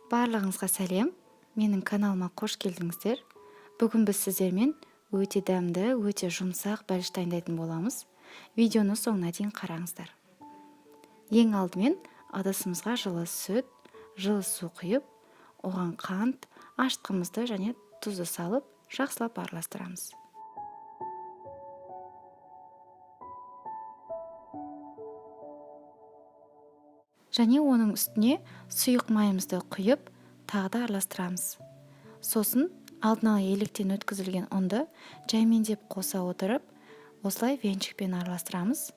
Барлығыңызға сәлем! Менің каналыма қош келдіңіздер. Бүгін біз сіздермен өте дәмді, өте жұмсақ бәліш дайындайтын боламыз. Видеоны соңына дейін қараңыздар. Ең алдымен ыдысымызға жылы сүт, жылы су құйып, оған қант, ашытқымызды және тұзды салып, жақсылап араластырамыз. Және оның үстіне сұйық майымызды құйып, тағы да араластырамыз. Сосын алдын ала електен өткізілген ұнды жаймендеп қоса отырып, осылай венчикпен араластырамыз.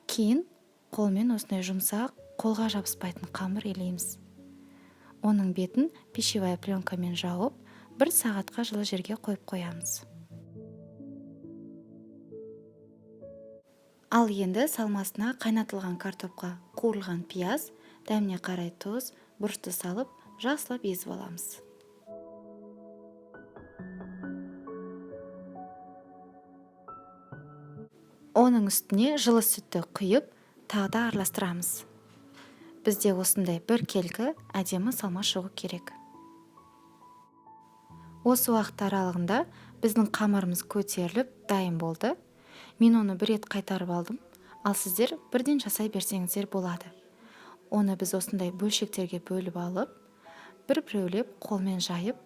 Кейін қолмен осындай жұмсақ, қолға жабыспайтын қамыр илейміз. Оның бетін пищевая пленкамен жауып, бір сағатқа жылы жерге қойып қоямыз. Ал енді салмасына қайнатылған картопқа қуырылған пияз, дәміне қарай тұз, бұрышты салып, жақсылап езіп аламыз. Оның үстіне жылы сүтті құйып, тағы да араластырамыз. Бізде осындай біркелкі әдемі салма шығу керек. Осы уақыт аралығында біздің қамырымыз көтеріліп, дайын болды. Мен оны бір рет қайтарып алдым, ал сіздер бірден жасай берсеңіздер болады. Оны біз осындай бөлшектерге бөліп алып, бір-біреулеп қолмен жайып,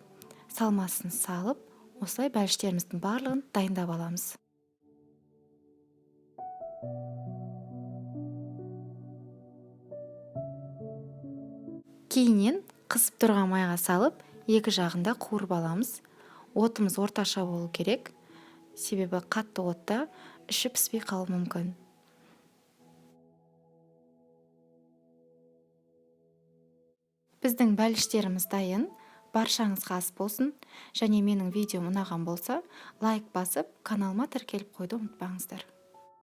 салмасын салып, осылай бәліштеріміздің барлығын дайындап аламыз. Кейіннен қызып тұрған майға салып, екі жағында қуырып аламыз. Отымыз орташа болу керек, себебі қатты отта іші піспей қалуы мүмкін. Біздің бәліштеріміз дайын. Баршаңызға ас болсын. Және менің видеом ұнаған болса, лайк басып, каналыма тіркеліп қоюды ұмытпаңыздар.